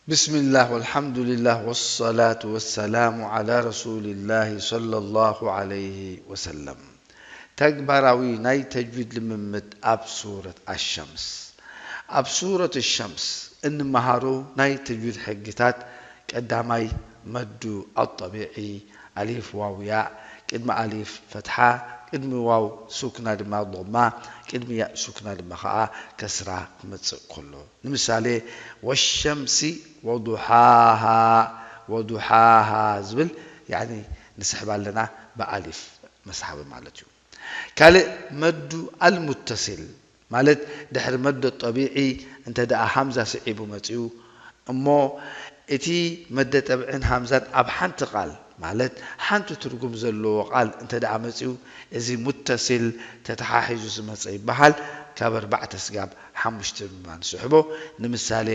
ብስሚላህ ወልሓምዱሊላህ ወሰላቱ ወሰላሙ ዓላ ረሱሊላህ ሰለላሁ ዓለይሂ ወሰለም። ተግባራዊ ናይ ተጅዊድ ልምምድ ኣብ ሱረት ኣሸምስ። ኣብ ሱረት ሸምስ እንመሃሮ ናይ ተጅዊድ ሕግታት፣ ቀዳማይ፣ መዱ ኣጠቢዒ፣ ኣሊፍ ዋው ያእ፣ ቅድሚ ኣሊፍ ፈትሓ፣ ቅድሚ ዋው ሱክና ድማ ዶማ፣ ቅድሚ ያእ ሱክና ድማ ኸዓ ከስራ ክመጽእ ከሎ። ንምሳሌ፣ ወሸምሲ ወዱሓሃ፣ ወዱሓሃ ዝብል፣ ያዕኒ፣ ንስሕብ ኣለና ብኣሊፍ መስሓቢ ማለት እዩ። ካልእ፣ መዱ ኣልሙተሲል ማለት፣ ድሕሪ መዶ ጠቢዒ እንተ ደኣ ሃምዛ ስዒቡ መጺኡ፣ እሞ እቲ መደ ጠብዕን ሃምዛን ኣብ ሓንቲ ቃል፣ ማለት ሓንቲ ትርጉም ዘለዎ ቃል እንተ ደኣ መጺኡ፣ እዚ ሙተሲል ተተሓሒዙ ዝመጸ ይበሃል። ካብ ኣርባዕተ ስጋብ ሓሙሽተ ድማ ንስሕቦ። ንምሳሌ፣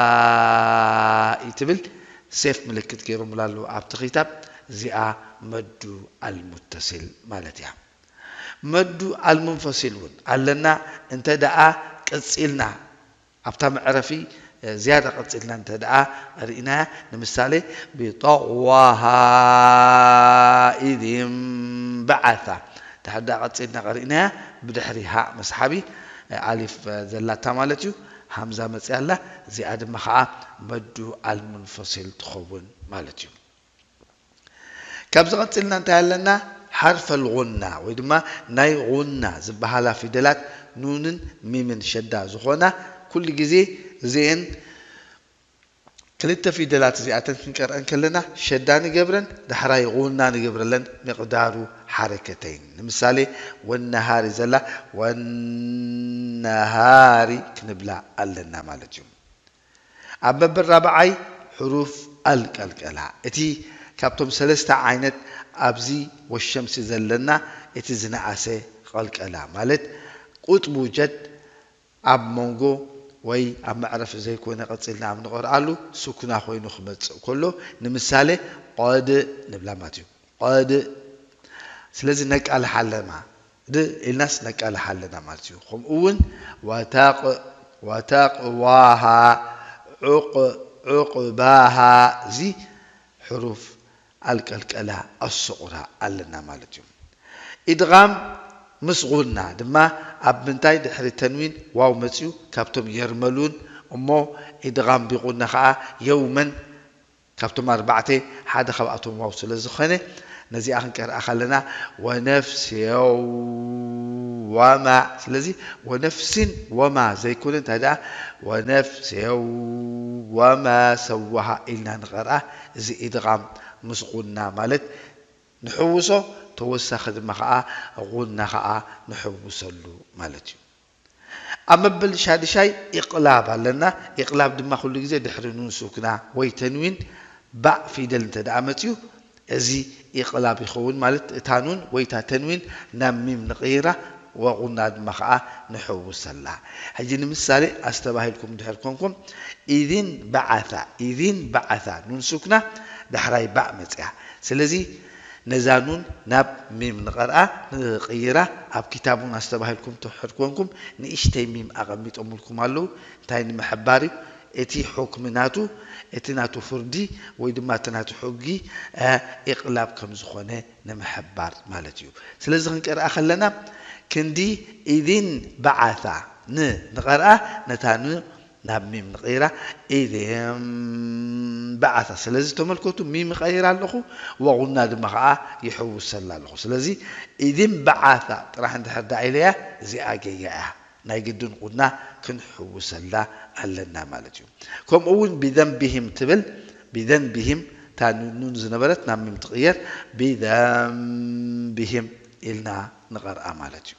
ወሰማኢ ትብል ሴፍ ምልክት ገይሮምላ ኣለዉ ኣብቲ ኪታብ። እዚኣ መዱ ኣልሙተሲል ማለት እያ። መዱ ኣልሙንፈሲል እውን ኣለና። እንተ ደኣ ቀጺልና ኣብታ መዕረፊ፣ እ፣ ዝያዳ ቀጺልና እንተ ደኣ ርኢናያ፣ ንምሳሌ፣ ብጠቕዋሃ ኢዝ እንበዓሳ። ድሕር ደኣ ቀጺልና ርኢናያ፣ ብድሕሪ ሃእ መስሓቢ፣ እ፣ ኣሊፍ፣ እ፣ ዘላታ ማለት እዩ። ሃምዛ መጽያ ኣላ። እዚኣ ድማ ኸዓ መዱ ኣልሙንፈሲል ትኸውን ማለት እዩ። ካብዚ ቀጺልና እንታይ ኣለና? ሓርፈል ጉና ወይ ድማ ናይ ጉና ዝበሃላ ፊደላት ኑንን ሚምን ሸዳ ዝኾና፣ ኩሉ ግዜ እዚኤን ክልተ ፊደላት እዚኣተን ክንቀርአን ከለና ሸዳ ንገብረን፣ ዳሕራይ ጉና ንገብረለን፣ ሚቕዳሩ ሓረከተይን። ንምሳሌ፣ ወነሃሪ ዘላ ወነሃሪ ክንብላ ኣለና ማለት እዩ። ኣብ መበል ራብዓይ፣ ሕሩፍ ኣልቀልቀላ። እቲ ካብቶም ሰለስተ ዓይነት ኣብዚ ወሸምሲ ዘለና እቲ ዝነኣሰ ቀልቀላ፣ ማለት ቁጥቡ ጀድ ኣብ መንጎ ወይ ኣብ መዕረፊ ዘይኮነ ቀጺልና ኣብ ንቐርኣሉ ሱኩና ኮይኑ ክመጽእ ከሎ፣ ንምሳሌ፣ ቀድ ንብላ ማለት እዩ። ቀድ። ስለዚ ነቃልሕ ኣለና። ድ ኢልናስ ነቃልሕ ኣለና ማለት እዩ። ከምኡ እውን ወተቕ-፣ ወተቕዋሃ፣ ዑቕ-፣ ዑቕባሃ፣ እዚ ሕሩፍ ኣልቀልቀላ ኣሰቑራ ኣለና ማለት እዩ። ኢድጋም ምስ ጉና ድማ ኣብ ምንታይ ድሕሪ ተንዊን ዋው መጽዩ ካብቶም የርመሉን፣ እሞ ኢድጋም ቢጉና ኸዓ የውመን ካብቶም ኣርባዕተ ሓደ ካብኣቶም ዋው ስለ ዝኾነ፣ ነዚኣ ክንቀርኣ ከለና፣ ወነፍስን ወማ። ስለዚ፣ ወነፍሲን ወማ ዘይኮነ፣ እንታይ ደኣ፣ ወነፍስን ወማ ሰዋሃ ኢልና ንቐርኣ። እዚ ኢድጋም ምስ ጉና ማለት ንሕውሶ፣ ተወሳኺ ድማ ኸዓ ጉና ኸዓ ንሕውሰሉ ማለት እዩ። ኣብ መበል ሻድሻይ ኢቕላብ ኣለና። ኢቕላብ ድማ ኩሉ ግዜ ድሕሪ ኑን ሱክና ወይ ተንዊን ባእ ፊደል እንተ ደኣ መጽዩ፣ እዚ ኢቕላብ ይኸውን፣ ማለት እታ ኑን ወይ እታ ተንዊን ናብ ሚም ንቕይራ፣ ወጉና ድማ ኸዓ ንሕውሰላ። ሕጂ ንምሳሌ ኣስተባሂልኩም ድሕር ኮንኩም፣ ኢዚን በዓታ፣ ኢዚን በዓታ፣ ኑን ሱክና ዳሕራይ ባእ መጽያ። ስለዚ ነዛ ኑን ናብ ሚም ንቐርኣ፣ ንቕይራ። ኣብ ኪታብ እውን ኣስተባሂልኩም ትሕር ኮንኩም ንእሽተይ ሚም ኣቐሚጦምልኩም ኣለዉ። እንታይ ንምሕባር እዩ? እቲ ሑክሚ ናቱ፣ እቲ ናቱ ፍርዲ ወይ ድማ እቲ ናቱ ሕጊ፣ እ፣ ኢቕላብ ከም ዝኾነ ንምሕባር ማለት እዩ። ስለዚ ክንቀርኣ ከለና ክንዲ ኢዚን በዓታ ን ንቐርኣ፣ ነታ ን ናብ ሚም ንቐይራ፣ ኢዚን በዓታ። ስለዚ ተመልከቱ፣ ሚም ይቐይር ኣለኹ፣ ወጉና ድማ ኸዓ ይሕውሰላ ኣለኹ። ስለዚ ኢዚን በዓታ ጥራሕ እንድሕር ደኣ ኢለያ፣ እዚኣ ጌጋ እያ። ናይ ግድን ጉና ክንሕውሰላ ኣለና ማለት እዩ። ከምኡ እውን ቢዘንቢሂም ትብል፣ ቢዘንቢሂም፣ እታ ኑን ዝነበረት ናብ ሚም ትቕየር፣ ቢዘንቢሂም ኢልና ንቐርኣ ማለት እዩ።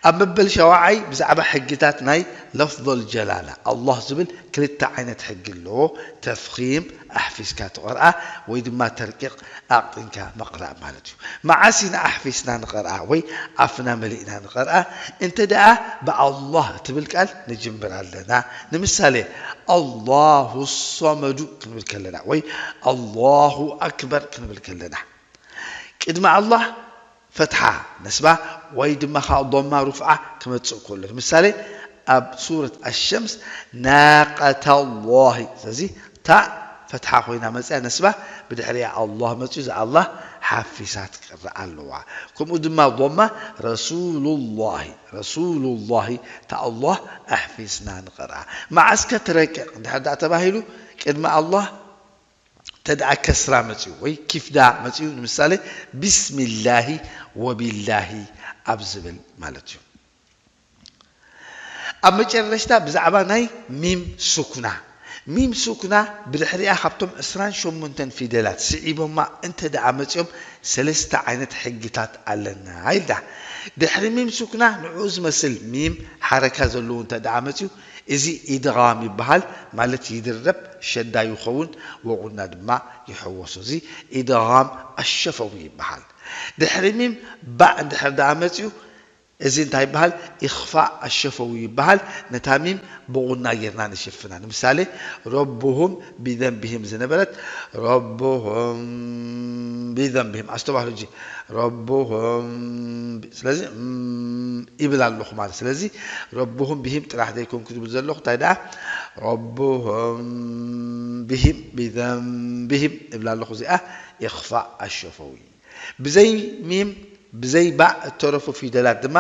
ኣብ መበል ሸውዓይ ብዛዕባ ሕግታት ናይ ለፍዞል ጀላላ፣ ኣላህ ዝብል ክልተ ዓይነት ሕጊ ኣለዎ። ተፍኺም፣ ኣሕፊስካ ትቐርኣ፣ ወይ ድማ ተርቂቕ፣ ኣቕጢንካ ምቕራእ ማለት እዩ። መዓስ ኢና ኣሕፊስና ንቐርኣ ወይ ኣፍና መሊእና ንቐርኣ? እንተ ደኣ ብኣላህ እትብል ቃል ንጅምር ኣለና። ንምሳሌ፣ ኣላሁ ሶመዱ ክንብል ከለና ወይ ኣላሁ ኣክበር ክንብል ከለና፣ ቅድሚ ኣላህ ፈትሓ፣ ነስባ፣ ወይ ድማ ኻብ ዶማ ሩፍዓ ክመጽእ ከሎ። ንምሳሌ፣ ኣብ ሱረት ኣሸምስ ናቀተላሂ። ስለዚ ታእ ፈትሓ ኮይና መፅያ ነስባ፣ ብድሕሪኣ ኣላህ መፅዩ፣ እዛ ኣላህ ሓፊሳ ትቅረ ኣለዋ። ከምኡ ድማ ዶማ ረሱሉላሂ፣ ረሱሉላሂ፣ እታ ኣላህ ኣሕፊስና ንቀርኣ። መዓስከ ትረቅቕ እንድሕር ደኣ ተባሂሉ፣ ቅድሚ ኣላህ እንተ ደኣ ከስራ መፅዩ ወይ ኪፍዳ መፅዩ፣ ንምሳሌ ቢስሚላሂ ወቢላሂ ኣብ ዝብል ማለት እዩ። ኣብ መጨረሽታ ብዛዕባ ናይ ሚም ሱኩና። ሚም ሱኩና ብድሕሪኣ ካብቶም ዕስራን ሸሞንተን ፊደላት ስዒቦማ እንተ ደኣ መፅዮም ሰለስተ ዓይነት ሕግታት ኣለና ኢልና። ድሕሪ ሚም ሱኩና ንዕኡ ዝመስል ሚም ሓረካ ዘለዎ እንተ ደኣ መፅዩ እዚ ኢድጋም ይበሃል፣ ማለት ይድረብ፣ ሸዳ ይኸውን፣ ወቑና ድማ ይሕወሶ። እዚ ኢድጋም ኣሸፈዊ ይበሃል። ድሕሪ ሚም ባእ እንድሕር ደኣ መፅዩ እዚ እንታይ ይበሃል? ኢኽፋእ ኣሸፈዊ ይበሃል። ነታ ሚም ብቑና ጌርና ንሽፍና። ንምሳሌ ረቡሁም ቢዘንቢሂም ዝነበረት ረቡሁም ቢዘንቢሂም። ኣስተውዕሉ ሕጂ። ረቡሁም ቢ-፣ ስለዚ እም ይብል ኣለኹ ማለት። ስለዚ ረቡሁም ቢሂም ጥራሕ ዘይኮንኩ ዝብል ዘለኹ፣ እንታይ ደኣ? ረቡሁም ቢሂም ቢዘንቢሂም እብል ኣለኹ። እዚኣ ኢኽፋእ ኣሸፈዊ። ብዘይ ሚም፣ ብዘይ ባእ እተረፉ ፊደላት ድማ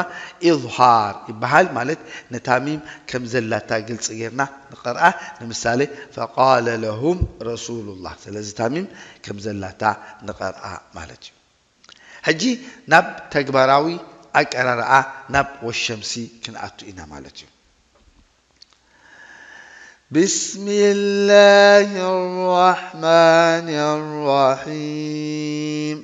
ኢዝሃር ይበሃል። ማለት ነታ ሚም ከም ዘላታ ግልፂ ጌርና ንቐርኣ። ንምሳሌ ፈቃለ ለሁም ረሱሉላህ። ስለዚ እታ ሚም ከም ዘላታ ንቐርኣ ማለት እዩ። ሕጂ ናብ ተግባራዊ ኣቀራርኣ ናብ ወሸምሲ ክንኣቱ ኢና ማለት እዩ። بسم الله الرحمن الرحيم.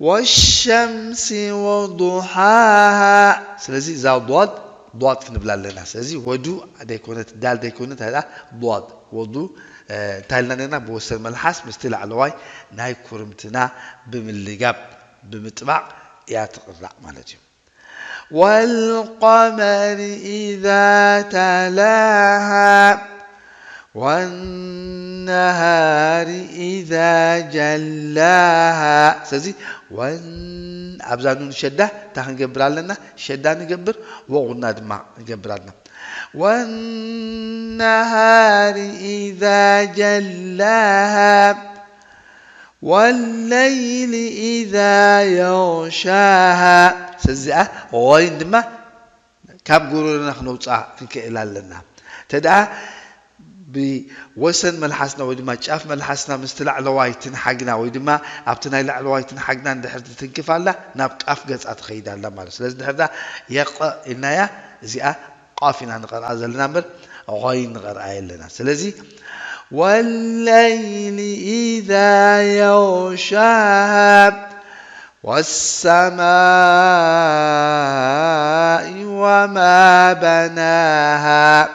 والشمس وضحاها. ስለዚ እዛ ዷድ፣ ዷድ ክንብላ ኣለና። ስለዚ ወዱ ደይኮነት፣ ዳል ደይኮነት፣ እንታይ ደኣ? ዷድ። ወዱ፣ እ፣ እንታይ ኢልና ነርና? ብወሰን መልሓስ ምስቲ ላዕለዋይ ናይ ኩርምትና ብምልጋብ፣ ብምጥባቕ እያ ትቕራእ ማለት እዩ። والقمر إذا تلاها والنهار إذا جلاها። ስለዚ ወን ኣብዛ ኑን ሸዳ እንታይ ክንገብር ኣለና? ሸዳ ንገብር፣ ወቑና ድማ ንገብር ኣለና። والنهار إذا جلاها والليل إذا يغشاها። ስለዚ እዚኣ ኾይን ድማ ካብ ጎሮሮና ክነውፅኣ ክንክእል ኣለና። እንተ ደኣ ብወሰን መልሓስና ወይ ድማ ጫፍ መልሓስና ምስቲ ላዕለዋይ ትንሓግና ወይ ድማ ኣብቲ ናይ ላዕለዋይ ትንሓግና እንድሕር ትትንክፍ ኣላ፣ ናብ ቃፍ ገፃ ትኸይድ ኣላ ማለት። ስለዚ እንድሕር ደኣ የቐ ኢልናያ፣ እዚኣ ቃፍ ኢና ንቐርኣ ዘለና እምበር፣ ኾይን ንቐርኣ የለና። ስለዚ፣ والليل إذا يغشاها والسماء وما بناها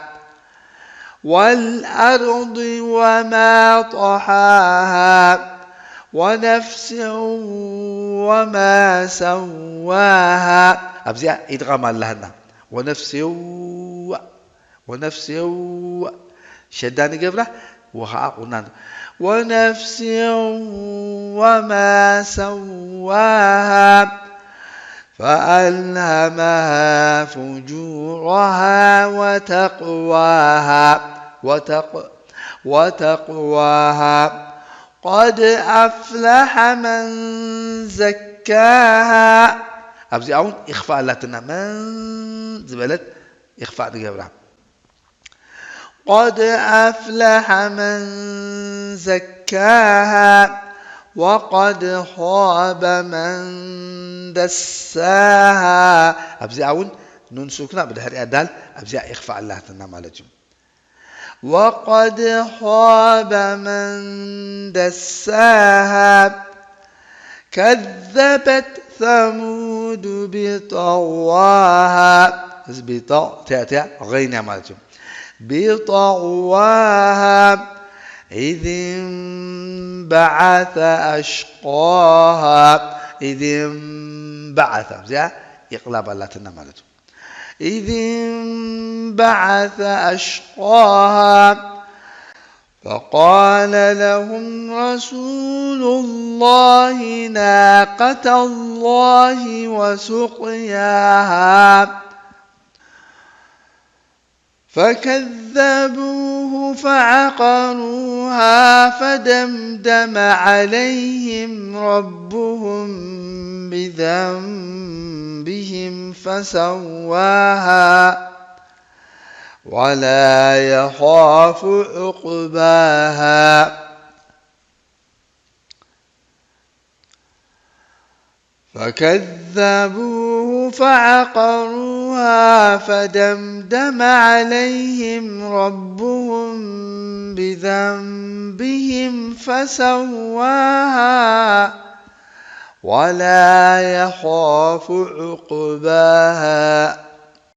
والأرض وما طحاها ونفس وما سواها. ኣብዚኣ ኢድጋም ኣለሃና። ونفس و-، ونفس و-، ሸዳ ንገብራ፣ ወኸዓ ቁና ን-፣ ونفس وما سواها فألهمها فجورها وتقواها. وتق-، وتقواها. قد أفلح من زكاها. ኣብዚኣ እውን ኢኽፋእ ኣላትና። መን ዝበለት ኢኽፋእ ንገብራ። قد أفلح من زكاها وقد خاب من دساها. ኣብዚኣ እውን ኑን ሱክና ብድሕሪኣ ዳል ኣብዚኣ ኢኽፋእ ኣላትና ማለት እዩ። وقد خاب من دساها كذبت ثمود بطغواها. እዚ ቢጣ እቲኣ እቲኣ غين እያ ማለት እዩ። بطغواها إذ انبعث أشقاها. إذ انبعث እዚኣ ኢቕላብ ኣላትና ማለት እዩ። إذ انبعث أشقاها فقال لهم رسول الله ناقة الله وسقياها. فكذبوه فعقروها فدمدم عليهم ربهم بذنبهم فسواها ولا يخاف عقباها. فكذبوه فعقروها فدمدم عليهم ربهم بذنبهم فسواها ولا يخاف عقباها.